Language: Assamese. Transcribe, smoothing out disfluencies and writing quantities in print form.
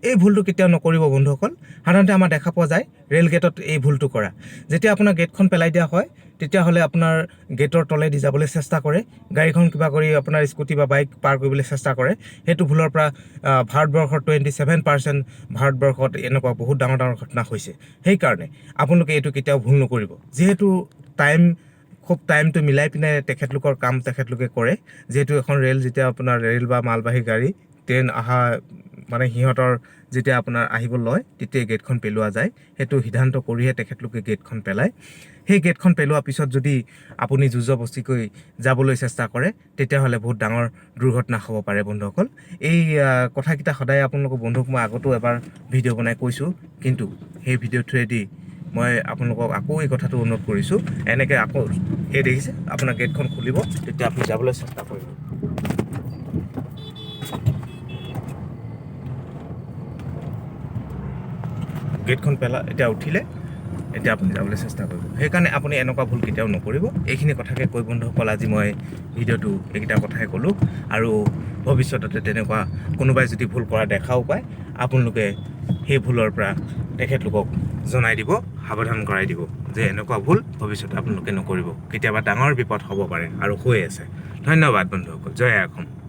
এই ভুলটো কেতিয়াও নকৰিব বন্ধুসকল। সাধাৰণতে আমাৰ দেখা পোৱা যায় ৰে'ল গেটত এই ভুলটো কৰা। যেতিয়া আপোনাৰ গেটখন পেলাই দিয়া হয়, তেতিয়াহ'লে আপোনাৰ গেটৰ তলেদি যাবলৈ চেষ্টা কৰে, গাড়ীখন কিবা কৰি আপোনাৰ স্কুটি বা বাইক পাৰ কৰিবলৈ চেষ্টা কৰে। সেইটো ভুলৰ পৰা ভাৰতবৰ্ষৰ 27% ভাৰতবৰ্ষত এনেকুৱা বহুত ডাঙৰ ডাঙৰ ঘটনা হৈছে। সেইকাৰণে আপোনালোকে এইটো কেতিয়াও ভুল নকৰিব। যিহেতু খুব টাইমটো মিলাই পিনে তেখেতলোকৰ কাম তেখেতলোকে কৰে। যিহেতু এখন ৰে'ল যেতিয়া আপোনাৰ ৰে'ল বা মালবাহী গাড়ী ট্ৰেইন অহা মানে সিহঁতৰ যেতিয়া আপোনাৰ আহিব লয়, তেতিয়াই গেটখন পেলোৱা যায়। সেইটো সিদ্ধান্ত কৰিহে তেখেতলোকে গেটখন পেলায়। সেই গেটখন পেলোৱাৰ পিছত যদি আপুনি জোৰ জবৰদস্তিকৈ যাবলৈ চেষ্টা কৰে, তেতিয়াহ'লে বহুত ডাঙৰ দুৰ্ঘটনা হ'ব পাৰে বন্ধুসকল। এই কথাকেইটা সদায় আপোনালোকৰ বন্ধুক মই আগতেও এবাৰ ভিডিঅ' বনাই কৈছোঁ, কিন্তু সেই ভিডিঅ' থ্ৰুৱেদি মই আপোনালোকক আকৌ এই কথাটো অনুৰোধ কৰিছোঁ। এনেকৈ আকৌ এই দেখিছে, আপোনাৰ গেটখন খুলিব, তেতিয়া আপুনি যাবলৈ চেষ্টা কৰিব। গেটখন পেলা এতিয়া উঠিলে, এতিয়া আপুনি যাবলৈ চেষ্টা কৰিব। সেইকাৰণে আপুনি এনেকুৱা ভুল কেতিয়াও নকৰিব। এইখিনি কথাকে কৈ বন্ধুসকল, আজি মই ভিডিঅ'টো এইকেইটা কথাই ক'লোঁ। আৰু ভৱিষ্যততে তেনেকুৱা কোনোবাই যদি ভুল কৰা দেখাও পায়, আপোনালোকে সেই ভুলৰ পৰা তেখেতলোকক জনাই দিব, সাৱধান কৰাই দিব যে এনেকুৱা ভুল ভৱিষ্যতে আপোনালোকে নকৰিব, কেতিয়াবা ডাঙৰ বিপদ হ'ব পাৰে আৰু হৈ আছে। ধন্যবাদ বন্ধুসকল। জয় আই অসম।